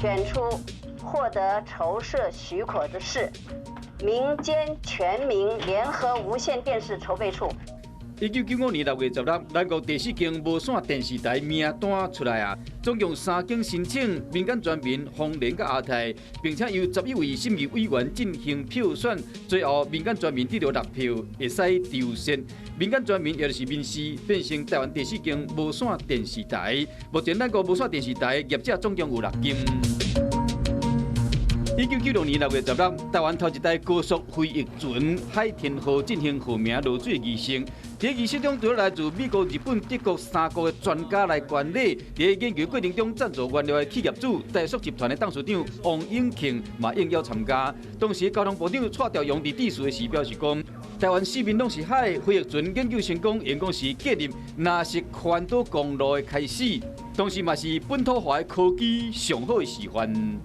選出獲得籌設許可的是民間全民聯合無線電視籌備處。1995年6月16，咱國第四間無線電視台名單出來啊，總共三間申請民間全民、宏聯佮亞太，並且由11位審議委員進行票選，最後民間全民得著六票，會使籌設。民間全民也就是民視，變成台灣第四間無線電視台。目前咱國無線電視台業者總共有六間。1996年6月16，台灣頭一台高速飛翼船海天號進行號名落水儀式。佇儀式中，除了來自美國、日本、德國三國的專家來觀禮，佇研究過程中贊助原料的企業主台塑集團的董事長王永慶嘛應邀參加。當時交通部長蔡兆陽佇致辭的時表示講，台灣四面攏是海，飛翼船研究成功，應講是建立藍色環島公路的開始，同時嘛是本土化的科技上好的示範。